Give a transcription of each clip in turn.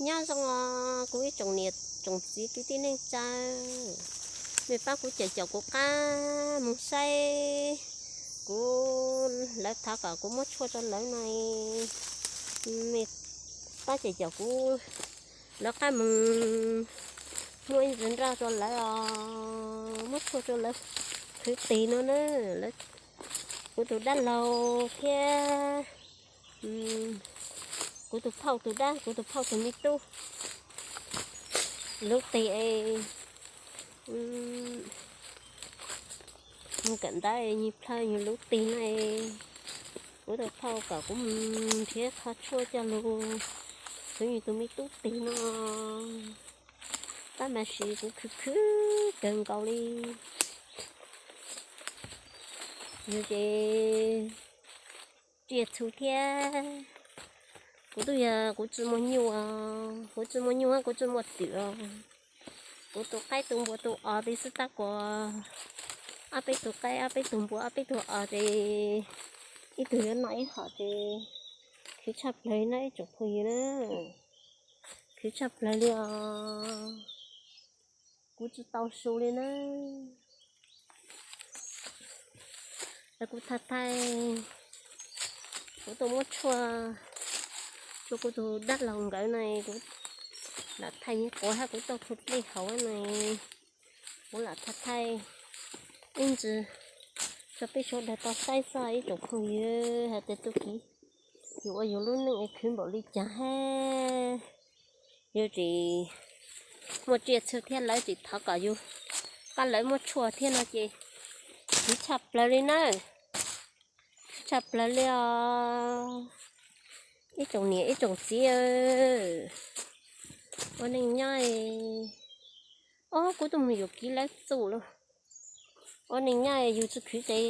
Nyob zoo os kuv ib tsoom niam tsoom txiv kwv tij neej tsa, mej pab kuv caum caum kuv qab moog saib kuv, lawv thov kom kuv muab tshuaj rau lawv no, mej pab caum caum kuv, lawv qab moog muab ib ntsis nroj rau lawv os, muab tshuaj rau lawv khwv tig no na. Kuv tus dab laug thiab kuv tus phauj tus dab, kuv tus phauj tus me tub lub tig es, kawm ntawv nyias plhaw nyias lub tig no, kuv tus phauj kom kuv mus nrhiav qhov tshuaj coj lug khwv nws tus me tub tig no. Tab mas sis kuv khwv khwv kawg nkaus li. Yog ces tsiaj txhu thiab, kuv twb yog kuv tsi muaj nyuj, kuv tsi muaj nyuj kuv tsi muaj twm os. Kuv tus qaib tus npua tus os tib xwb tab kuas ob peb tug qaib ob peb tug npua ob peb tug os ces ib tug yuav noj ib hom ces khwv tshaj plawg li na ib tsoom phooj ywg na. Khwv tshaj plawg li os. Kuv tsi tau su li na. Kuv thaij thaij, kuv tuaj muab tshuaj rau kuv tus dab laug nkawd no, kuv lam thaij nyiaj quav hab kuv tauj khu dlej hauv no, kuv lam thaij thaij ib ntsis rau peb sawv daws tau saib xwb ib tsoom phooj ywg hais tias txuj kev yus ua yus lub neej es khwv npaum li cas hab. Yus tsis muaj tsiaj txhu thiab lawv tsis thov kom yus pab lawv muab tshuaj thiab no ces khwv tshaj plawg li na. Khwv tshaj plawg li os ib tsoom niam ib tsoom txiv. Ua neej nyob, ob kuv tuaj mus yuam kev lawv txuj lawm. Ua neej nyob yus tsi khwv ces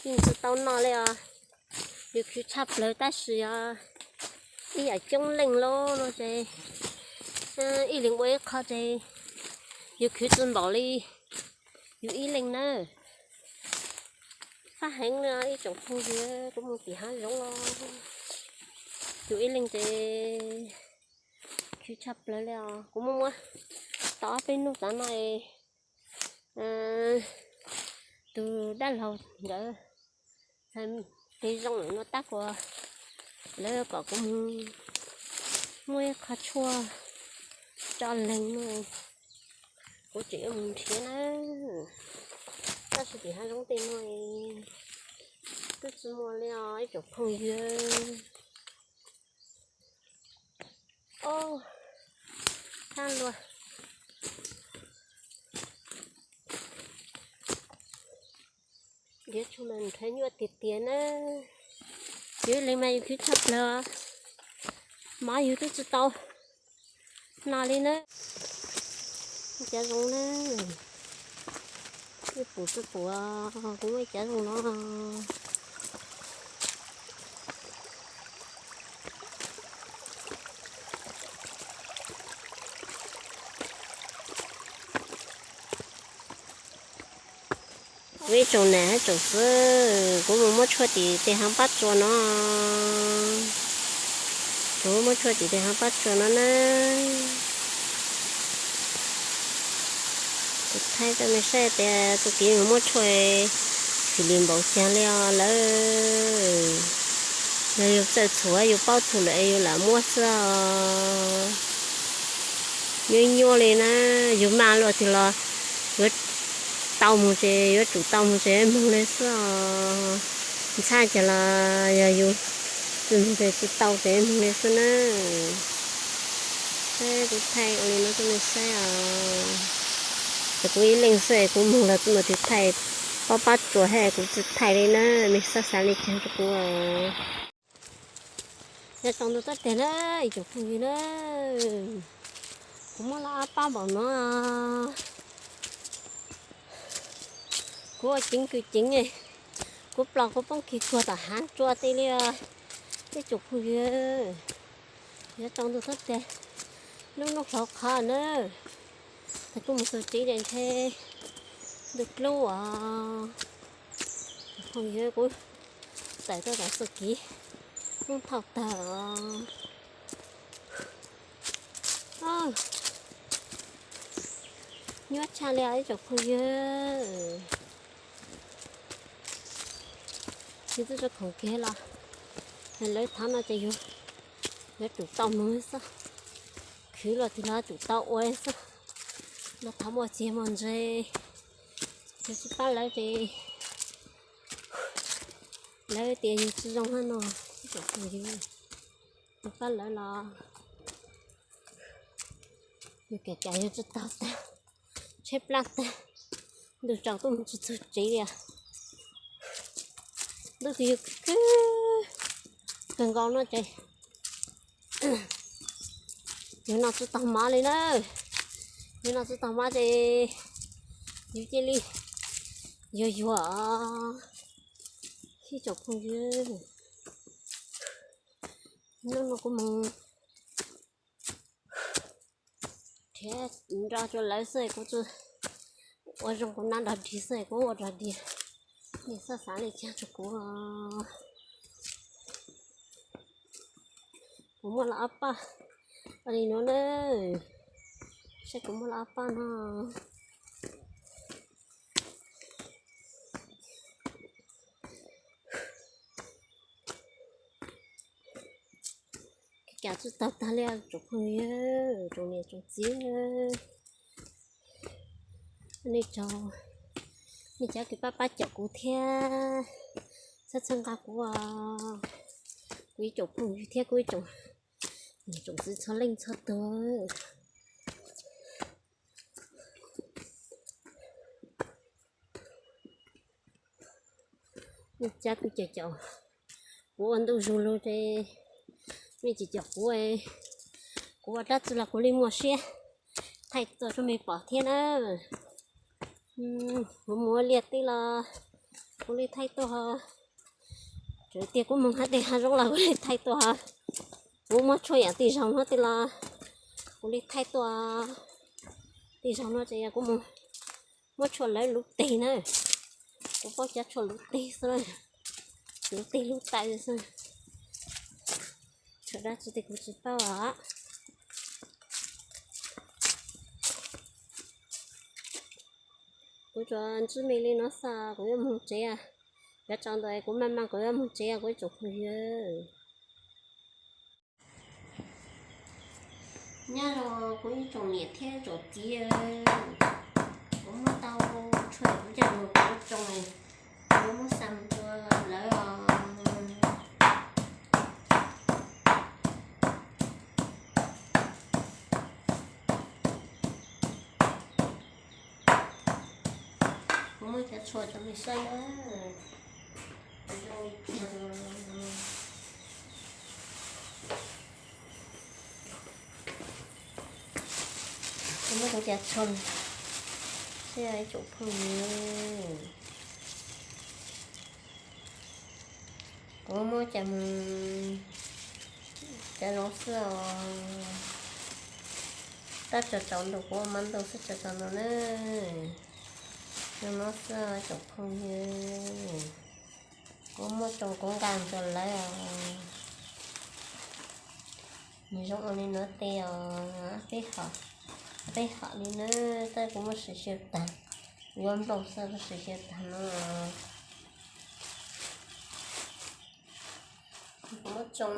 yeej tsi tau noj li os. Yus khwv tshaj plawg tab sis os ib yam coob leej lawm no ces ib leeg ua ib qho ces yus khwv tsi npaum li yus ib leeg na. Fab heev li ib tsoom phooj ywg, kuv mus tim hav zoov los yus ib leeg ces khwv tshaj plawg li os. Kuv muab muab tau ob peb hnub tav no tus dab laug nkawd txhais tes zoo lawm no tab kuas lawv kom kuv mus muab ib qho tshuaj tso leeg no, kuv tseem yuav mus nrhiav na. Tab sis tim hav zoov tej no twb tsis muaj li os ib tsoom phooj ywg. Ob, thab luag. Yuav tsum mas nrhiav nyuaj tiag tiag na. Yus ib leeg mas yus khwv tshaj plawg, mov yus twb tsis tau no li na. Cav zoo na, ib pum tsi pum, kuv muaj cav zoo no. Kuv ib tsoom nam hab tsoom txwv, kuv mus muab tshuaj tim tej haav pab tsua no. Kuv muab tshuaj tim tej haav pab tsua no na. Kuv thaij rau nej saib tias txuj kev mus muab tshuaj xws li npaum cas li os lawm. Yog yus txawj txhuam yus paub txhuam lawm yus lam muab xwb os. Nyuaj nyuaj li na, yus maj luaj twg los yuav tau mus ces yuav tsum tau mus ces moog li xwb os. Ntxhab cas los yog yus tsis moog ces tsis tau ces moog li xwb na. Saib kuv thaij ua li no rau nej saib os. Ces kuv ib leeg xwb es kuv moog los tsis muaj tus thaij, paub pab tsuas hab kuv tsis thaij li na, nej xav xav li cas rau kuv. Nyob zoo ntau txoj teg na ib tsoom phooj ywg na, kuv muab lawv ob pab npaum no. Kuv ua ceev kws ceev, kuv plos kuv poob kig kuag tom hav tsua teb li. Ib tsoom phooj ywg, nyob zoo ntau txoj teg, lub hnub hlauv qhov na, tag kuv mus txug tsev ces ntshe ntws dlub os. Phooj ywg, kuv tawm tuaj tom txuj kev hnub thauj tag os. Nyuaj tshaj li os ib tsoom phooj ywg. Yus twb tso khoom kiag los, lawv thov no ces yus yuav tsum tau mus xwb. Khwv los twg los tsum tau ua xwb. Los thov muaj txiag muaj ntse, yus tsis pab lawv ces lawv tias yus tsis zoo hab no. Ib tsoom phooj ywg, yus pab lawv los yus kam kam yus tsis tau tag, tsheb plab tag, ntuj tsaus tuaj mus tsis txug tsev li. Ntuj twb yuav kawg nkaus no ces yus noj tsis tau mov li na. Yus noj tsis tau mov ces yus cia li yuag yuag ib tsoom phooj ywg. Hnub no kuv mus nrhiav nro rua lawv xwb, kuv tsuas ua zoo kuv nab nrog dig xwb, kuv ua nrog dig. Nej txhob xav li cas rua kuv. Kuv muaj lawm ob paj li no na. Saib kuv muaj lawm ob paj no. Kev cai tsis tau tag li tsoom phooj ywg, tsoom niam tsoom txiv. Nej tsaug, nej cov kws pab pab caum kuv thiab txhawb txhawb nqa kuv, kuv ib tsoom phooj ywg thiab kuv ib tsoom niam tsoom txiv txhua leej txhua tus. Nej cov kws caum caum kuv ua ntuj zus lug ces nej caum caum kuv, kuv ua dab tsi los kuv li muaj siab thaij tuaj rua mej pom thiab na. Kuv mus ua liaj teb los kuv li thaij tuaj, tsuas tias kuv moog hab dej hab zoov los kuv li thaij tuaj, kuv muab tshuaj yaam tej zaug hab tej los kuv li thaij tuaj. Tej zaug no ces yog kuv mus muab tshuaj lawv luv teg na, kuv paub cov tshuaj luv teg xwb, luv teg luv taw xwb. Tshuaj dab tsi tej kuv tsis paub os. Kuv tsuas ntsib me li no xwb kuv yuav moog tsev, cov tsaus ntau kuv maj mam kuv yuav moog tsev kuv ib tsoom phooj ywg. Nyob zoo kuv ib tsoom niam thiab tsoom txiv, kuv muab tau tshuaj kuv coj mus kuv tsoo, kuv muab xa mus rua lawv os. Kuv muab cov tshuaj rua mej saib na. Kuv muab kuv cov tshuaj saib ib tsoom phooj ywg. Kuv muab cov, cov zoo xwb os. Tab tsaus tsaus ntuj kuv ua mab ntuj xwb tsaus tsaus ntuj na. Zoo no xwb tsoom phooj ywg. Kuv muab tsoo kuv nqa mus rua lawv os. Nws zoo ua li no tej os, peb hom, peb hom li na, tab kuv muab siav siav tag, yuav nplooj xwb kuv siav siav tag no. Kuv muab tsoo,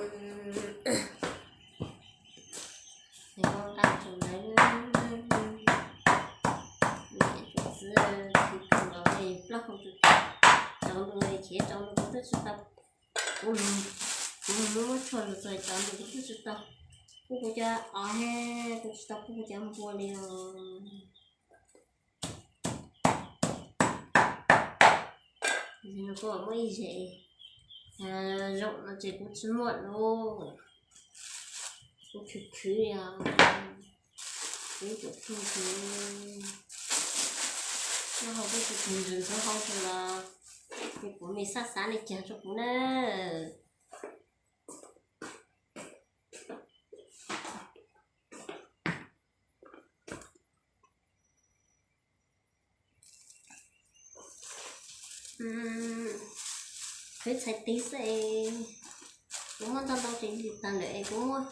nqa tsoo lawv, niam tsoom txiv, tsis tau los plaub hau tsaus ntuj, ces tsaus ntuj kuv twb tsis tau, kuv, kuv muab tshuaj lug txog tsaus ntuj kuv twb tsis tau pub kuv cov os, kuv tsis tau pub kuv cov npua li os. Kuv muaj ib zem zoo no ces kuv tsis muaj lawm, kuv khwv khwv li os. Kuv ib tsoom phooj ywg, nyob hauv peb tug tug ntws ntxhuav hau tug los, ces kuv mej xav xav li cas rua kuv na. Khwv txhais tes xwb es kuv muab ntau ntau ces ntws tag lawm es kuv muab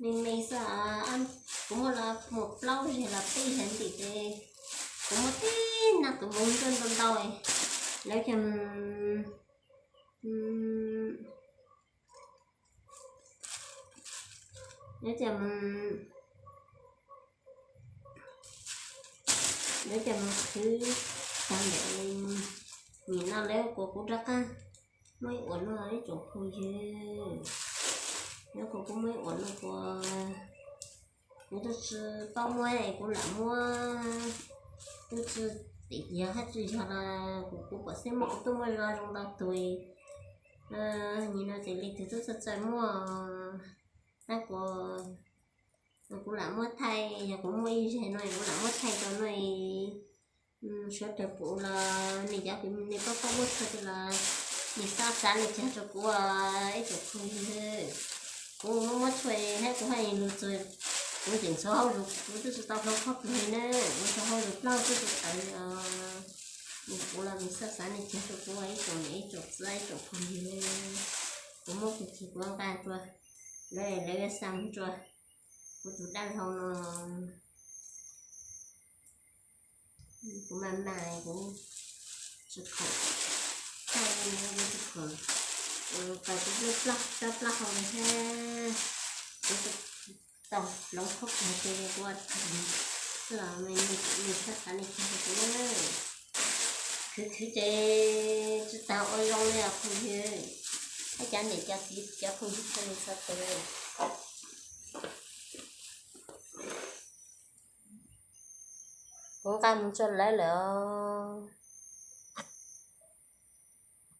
me me xwb. Kuv muab los muaj plaub zeg los peb zeg ntim ces Kuv muaj tib neeg tus npoo nruab ntau ntau, lawv cov, lawv cov, lawv cov mus khwv tag ntawm nim no lawv kuas kuv rov qab muaj ib uas no ib tsoom phooj ywg, lawv kuas kuv muaj ib uas no kuas kuv twb tsis paub muab es kuv lam muab, twb tsis tim yog hab tsis yog los kuv, kuv pom xeeb muab kuv tuaj muaj zoo zoo ntau tug. Nim no ces leej twg twb txawj txawj muaj, tab kuas kuv lam muab thaij, yog kuv muaj ib zeg no kuv lam muab thaij rau no, sawv daws pum los nej cov kwv nej paub paub muab txhua tus los nej xav xav nej cog rau kuv ib tsoom phooj ywg. Kuv muab muab txhua hab kuv haj lug txug, kuv tseem ntxhua hauj lwm, kuv twb tsis tau hloov qhov twg li na, kuv ntxhua hauj lwm plaub twb tsis tawm li os. Kuv los nej xav xav nej cog rau kuv ib tsoom niam ib tsoom txiv ib tsoom phooj ywg. Kuv muab kuv txiv kuv nqa rua, lawv, lawv yuav xa mus rua kuv tus dab laug no. Kuv mas mas kuv tsis khoom, thaij kuv tsis khoom, tau kuv plaub plaub hau li thiab. Kuv tau hloov qhov twg kuv ua tag los nej xav xav nej cog rau kuv na. Khwv khwv ces tsis tas ua zoo li os phooj ywg, hab cov niam cov txiv cov phooj ywg txhua leej txhua tus. Kuv nqa mus rua lawv lawm os.